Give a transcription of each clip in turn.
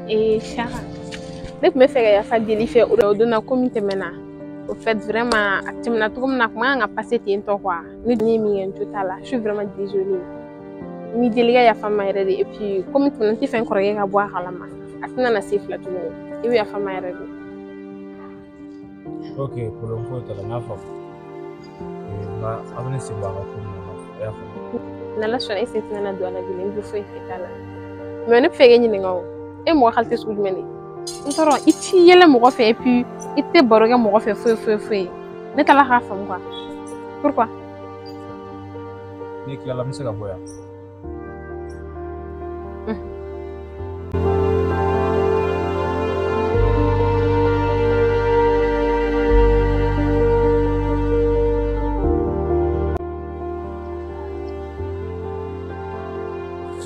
Eh Chara, ne tun bɛ fɛ ka yafa deli fɛ o don na ko min tɛmɛna. Au fait vraiment a tɛmɛna cogo min na a kun man kan ka passer ten tɔ quoi. Ne ye min kɛ n jo t'a la. Je suis vraiment désolée. N b'i deli i ka yafa n ma yɛrɛ de. Et puis komi tɛmɛna n tɛ fɛ n kɔrɔkɛ ka bɔ a kalama. A tɛna na se fila tuguni. I bɛ yafa n ma yɛrɛ de. Ok, problème foyi t'a la, n y'a faamu. Nka a bɛ ne sen bɔ a ka ko ninnu na, i y'a faamu. N'Ala sɔnna e sen tɛna na don a la bilen, n jo foyi t'a la. Mais ne bɛ fɛ k'e ɲininka o. E mɔgɔ qualité sugu jumɛn de? N tɔɔrɔ i t'i yɛlɛ mɔgɔ fɛ et puis i tɛ baro kɛ mɔgɔ fɛ foyi foyi foyi. Ne t'ala k'a faamu quoi. Pourquoi? N'i tilala n bɛ se ka bɔ yan.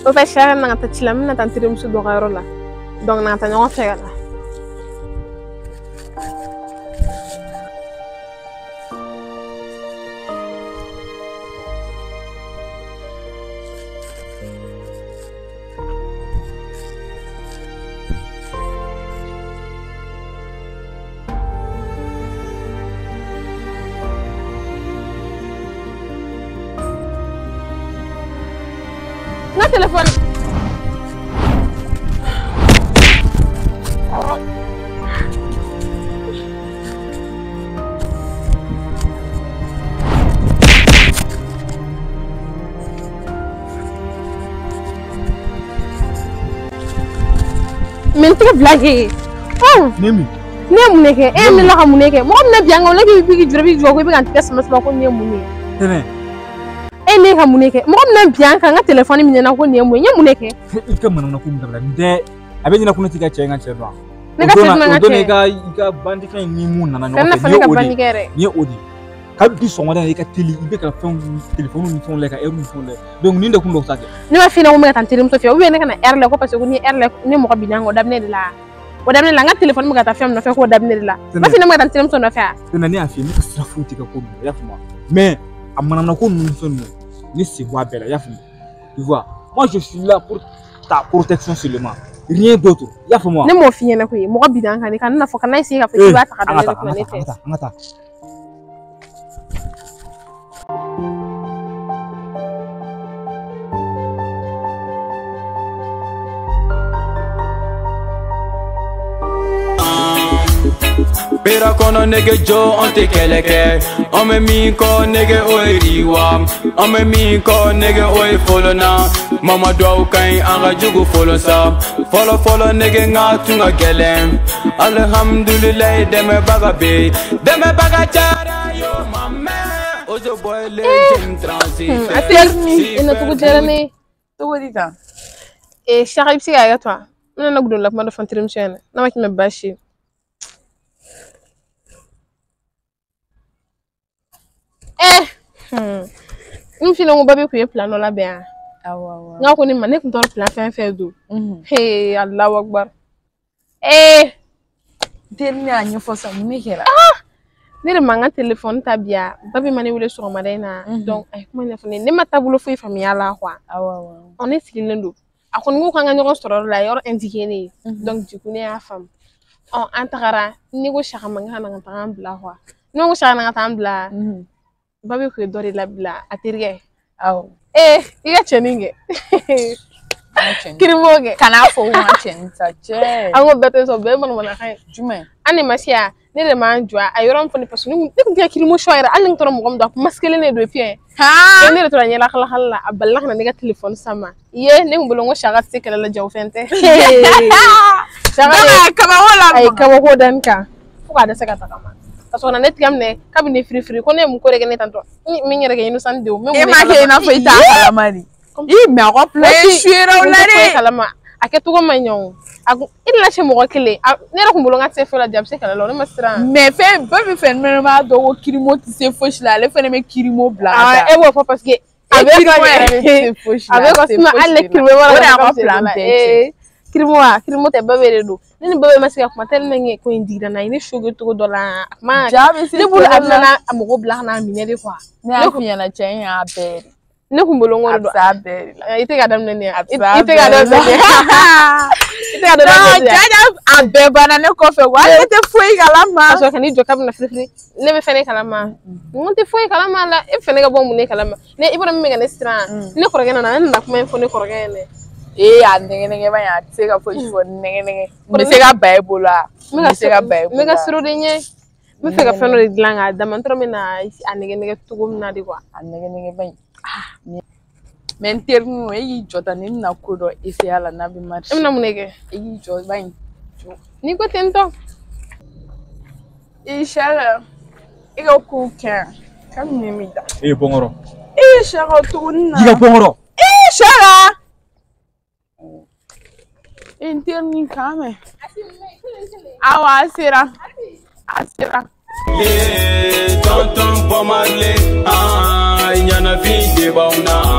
O fait Chara na ka taa ci la, n bɛna taa n terimuso dɔ ka yɔrɔ la. Donc na ka taa ɲɔgɔn fɛ ka na. N ka téléphone. Mais n tɛ blague. Oh! Ne min? Ne ye mun de kɛ? E ye ne la ka mun de kɛ? Mɔgɔ min na bi an kan, o la k'i b'i jɔ i b'i jɔ ko i bɛ ka n tigɛ sama sama ko nin ye mun ye? Tɛnɛ. E ne ka mun de kɛ? Mɔgɔ min na bi an kan, n ka téléphone minɛ na ko nin ye mun ye? N ye mun de kɛ? I ka manamana ko min dabila nin tɛ a bɛ ɲɛna ko ne t'i ka cɛ ye n ka cɛ dɔn wa? Ne ka cɛ jumɛn ka O don cɛ? i ka bandifɛn ni mun nana Fɛn ɲɔgɔn fɛ na fɔ ne nin ye ka o de bandi ye. kɛ yɛrɛ. Nin ye o de ye. Kabi sɔgɔmada in na i ka teli i bɛ ka fɛnw téléphone ni fɛnw lajɛ ka heure ni fɛnw lajɛ donc nin de kun don sa kɛ. Ne m'a f'i ɲɛna ko n bɛ ka taa n terimuso fɛ ou bien ne ka na heure la ko parce que ni heure la ni mɔgɔ binna n kan o daminɛ de la. O daminɛ la n ka téléphone bɛ ka taa fɛn min nɔfɛ k'o daminɛ de la. N m'a f'i ɲɛna n bɛ ka taa n terimuso nɔfɛ wa? Tɛnɛ ne y'a f'i ye ne ka sira foyi t'i ka ko ninnu na i y'a faamu wa? Mais a manamana ko ninnu ni fɛn ninnu ne sen bɔ a bɛɛ la i y'a faamu. Tu vois, moi je suis là pour ta protection seulement, rien d'autre. I y'a faamu wa? Ne m'o f'i ɲɛna koyi, mɔgɔ binna n kan de ka na fɔ kana essayer k'a fɔ k'i b'a ta ka An da ka ne de taa kunna an ne ka tɛ. taa an ka taa. Bera kɔnɔ nege jo an tɛ kɛlɛ kɛ an bɛ min kɔ nege o ye riwa an bɛ min kɔ nege o ye folona mama dɔw ka ɲi an ka jugu folo sa fɔlɔ fɔlɔ nege ŋa tun ka gɛlɛn alihamudulilayi dɛmɛbaga bɛ yen dɛmɛbaga cayara yo ma mɛn ozo boy le jim transit A teri i na cogo diyara ne ye. Cogo di tan? Eh Chara i bɛ se ka hakɛ to wa? N bɛna na gundo la kuma dɔ fɔ n terimuso ɲɛna n'a ma k'i ma baasi ye. Eh! N f'i ɲɛna ko Babi kun ye plan dɔ labɛn wa? Awɔ awɔ. N k'a ko ne ma ne kun t'a dɔn plan fɛn fɛn don. Hey Alahu akbar. Eh! Teri ne y'a ɲɛfɔ sisan mun de kɛra? Ne de ma n ka téléphone ta bi ya. Babi ma ne wele sɔgɔmada in na. Donc a ye kuma ɲɛfɔ ne ye. Ne ma taabolo foyi faamuya a la quoi. Awɔ awɔ. Ɔ ne sigilen don. A kɔni ko k'an ka ɲɔgɔn sɔrɔ yɔrɔ la a ye yɔrɔ indiqué ne ye. Donc du coup ne y'a faamu. Ɔ an tagara ne ko Saka ma n ka na ka taga an bila quoi. Ne ko Saka na ka taa an bila. Babi kun ye dɔ de labila a terikɛ. Awɔ. Eh i ka cɛnin kɛ. Kirimo kɛ. Kan'a fɔ ko n ka cɛnin sa cɛ. An k'o bɛɛ to yen sa o bɛɛ ye manamanakan ye. Jumɛn? An de ma se yan ne de m'an jɔ a ye yɔrɔ min fɔ ne parce que ne kun tɛ ka kirimo sɔ yɛrɛ hali ni n tora mɔgɔ min dɔn a kun masikelen de don et puis ne de tora ɲɛla kalakala la a balila ka na ne ka téléphone sama i ye ne kun bolo n ko Saka tɛ se kɛlɛ la jagofɛn tɛ. Saka de kabako la. A ye kabako da n kan fo k'a dɛsɛ ka tagama. Ka sɔrɔ ka na ne tigɛ minɛ kabini ne firifiri ko ne ye mun ko de kɛ ne tantɔ n min yɛrɛ kɛ innocent de ye o. E m'a kɛ i n'a fɔ i t'a kalama de. I mais a ka plan suyera o la dɛ. Kalama a kɛcogo ma ɲɛ o. A kun i nana se mɔgɔ kelen ne yɛrɛ kun bolo n ka se foyi la ja a bɛ se kɛlɛ la ne ma siran. Mais fɛn bɛɛ bɛ fɛn fɛnɛ b'a dɔn ko kirimo tɛ se fosi la ale fɛnɛ bɛ kirimo bila ka taa. E b'o fɔ parce que a bɛ kirimo yɛrɛ bɛ se fosi la. A bɛ ka sinon hali ne kirimo b'a o de y'a ka plan bɛɛ cɛ. Kirimo wa kirimo tɛ Babe de don. Ne ni Babe ma se ka kuma tellement que ko in digira n na a ye ne choqué cogo dɔ la a kuma ja bɛ se ne bolo a bɛna a mɔgɔ bila ka n'a minɛ de quoi. Ne y'a f'i ɲɛna cɛ in y'a bɛɛ de. Ne kun bolo n ko de don. A bɛ s'a bɛɛ de la. I tɛ ka daminɛ nin ye. A bɛ I tɛ ka daminɛ nin ye. I Non, jaja a bɛɛ banna ne kɔfɛ wa ne tɛ foyi kalama. Ka sɔrɔ ka n'i jɔ k'a bɛna firifiri, ne bɛ fɛn ne kalama. N tɛ foyi kalama la, e fɛnɛ ka bɔ mun ne kalama? Ne i b'a dɔn min bɛ ka ne siran. Ne kɔrɔkɛ nana, ne nana kuma in fɔ ne kɔrɔkɛ ye dɛ. Ee, a nɛgɛ nɛgɛ ba in, a tɛ se ka fosi fɔ nɛgɛ nɛgɛ. N bɛ se ka ba e bolo wa? N bɛ se ka ba e N bɛ ka bolo wa? siran o de ɲɛ. N bɛ fɛ ka fɛn dɔ de dilan k'a d'a ma, n t'a dɔn n bɛ na a nɛgɛ nɛgɛ cogo min na de quoi. A nɛgɛ nɛgɛ ba in. Mais n terinin, e k'i jɔ tan, ne bɛna ko dɔ essayer a la n'a bɛ marcher. E bɛna mun de kɛ? E k'i jɔ ba in. N'i ko ten tɔ. Ee Saka, e ka kow kɛ yan. Kabini ne m'i da. E bɔ n kɔrɔ. Ee Saka, tuguni na. I ka bɔ n kɔrɔ. Ee Saka. Ee n terinin, k'an mɛn. Awɔ, a sera. A sera. Yeah, tonton Bob Marley, ah, ɲɛnafin de b'anw na.